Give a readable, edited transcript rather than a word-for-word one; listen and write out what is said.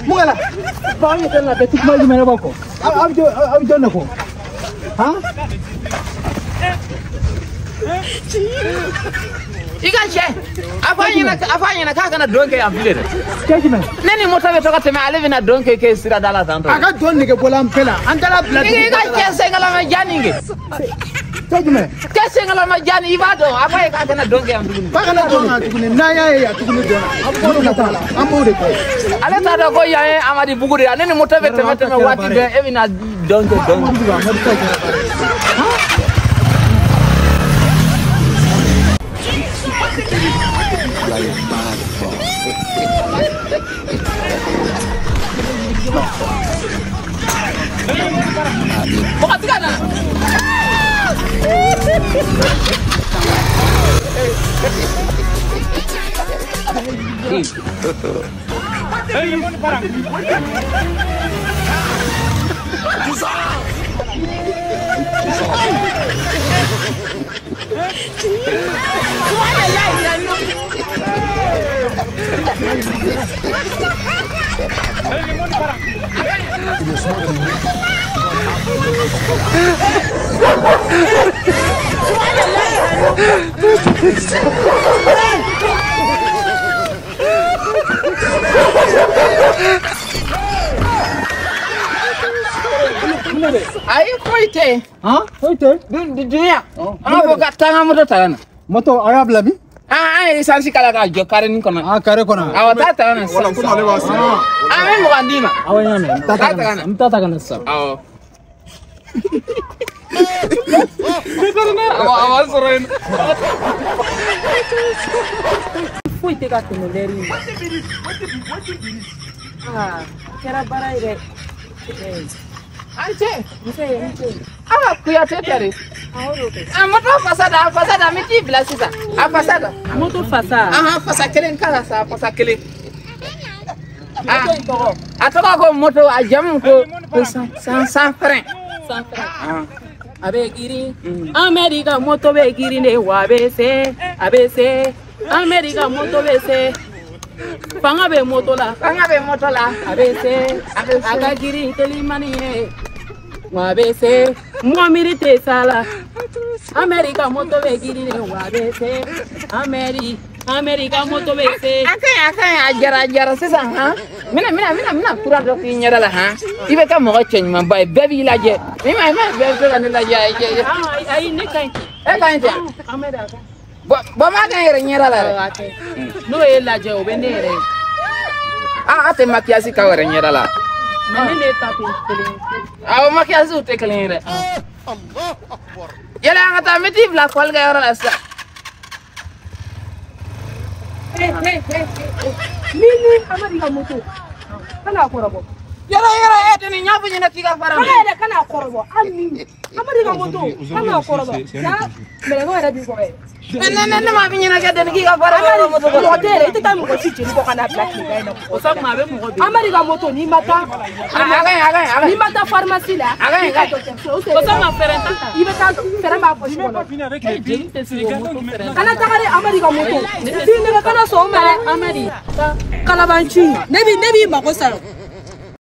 Mugala, báyìí tẹ́lẹ̀ bẹ́ẹ̀ tí kuma yìí mẹ́rin bá kọ. A bɛ jɔn de kɔ? Han? I ka cɛ, a fɔ a ɲɛna k'a kana don kɛ yan bilen dɛ. Cɛ jumɛn? Ne ni moto bɛ to ka tɛmɛ ale bɛna don kɛ sirada la tantɔ. A ka don nege bɔla an bɛɛ la, an taara bila. I ka cɛ senkalama ja nin kɛ. Cɛ jumɛn? Cɛ senkalama ja nin i b'a dɔn, a fɔ a ye k'a kana don kɛ yan tuguni. K'a kana don yan tuguni, n'an y'a ye yan tuguni dɔn an b'o de kɛ. An b'o de kɛ. Ale t'a dɔn ko yan ye Amadi Bugu de ye, ne ni moto bɛ tɛmɛ waati bɛɛ e bɛna don kɛ don. Ayi foyi tɛ yen. Han foyi tɛ yen. Dunuya. An b'a fɔ ka taa n ka moto ta ka na. Moto a y'a bila min? An ye esansi k'a la k'a jɔ kare nin kɔnɔ. Ah kare kɔnɔ. Awɔ taa ta ka na sisan. Wala komi ale b'a sen. An bɛ 20 d'i ma. Awɔ n y'a mɛn. N ta ta ka na. N ta ta ka na sisan. Awɔ. A b'a sɔrɔ yen. Foyi tɛ ka tɛmɛ lɛri in. Aa kɛra baara ye dɛ. An cɛ. Nse n ce. Awa Kuyate tɛ de. A moto fasa da, a fasa da, n bɛ t'i bila sisan. A fasa da. Moto fasa. Ahan fasa kelen k'a la sa, fasa kelen. Moto in tɔgɔ. A tɔgɔ ko moto, a jamu ko sans frein. Sans frein. A bɛ girin. Amɛri ka moto bɛ girin de wa a bɛ se, a bɛ se. Amɛri ka moto bɛ se. Fanga bɛ moto la. Fanga bɛ moto la. A bɛ se, a bɛ se. A ka girin telimani ye. Wa a bɛ se. Mɔgɔ miiri tɛ s'a la. Amɛri ka moto bɛ girin de wa a bɛ se. Amɛri, Amɛri ka moto bɛ se. A ka ɲi, a ka ɲi, a jara sisan han. N bɛna fura dɔ k'i ɲɛda la han. I bɛ kɛ mɔgɔ cɛɲumanba ye, bɛɛ b'i lajɛ. I ma ye, bɛɛ bɛ se ka ne lajɛ. Ayi ne ka ɲi. E ka ɲi ten. Amɛri a ka ɲi. Bɔn m'a kɛ n yɛrɛ ɲɛda la dɛ. N'o ye lajɛ o bɛ ne yɛrɛ ye. A tɛ maquillage k'aw yɛrɛ ɲɛda la. Mais ne n'e ta tɛ kelen ye. Awɔ maquillage tɛ kelen ye dɛ. Yɛlɛ an ka taa n bɛ t'i bila fɔlikɛyɔrɔ la sisan. Ni Amadi ka moto kana kɔrɔbɔ. Yɔrɔ e tɛ nin ɲa fɔ ɲɛna k'i ka fara. Kana yɛrɛ kana kɔrɔbɔ hali ni Amadi ka moto kana kɔrɔbɔ. Ja mɛlɛkɛw yɛrɛ b'i kɔ yɛrɛ. Ne ma f'i ɲɛna kɛ deni k'i ka fara. Amadi mɔgɔ tɛ yɛrɛ i tɛ taa mɔgɔ si jeli kɔ ka n'a bila tile in na. O sabu a bɛ mɔgɔ bin. Amadi ka moto n'i ma taa. A ka ɲi a ka ɲi. N'i ma taa pharmacie la. A ka ɲi. O sabu fɛrɛn t'a ta. I bɛ taa fɛrɛn b'a poche kɔnɔ. Jeli tɛ se o moto fɛrɛn. Kana taga dɛ Amadi ka moto. Nɛgɛ kana sɔn o ma dɛ Amadi. Kalabanci ne b'i mako sa.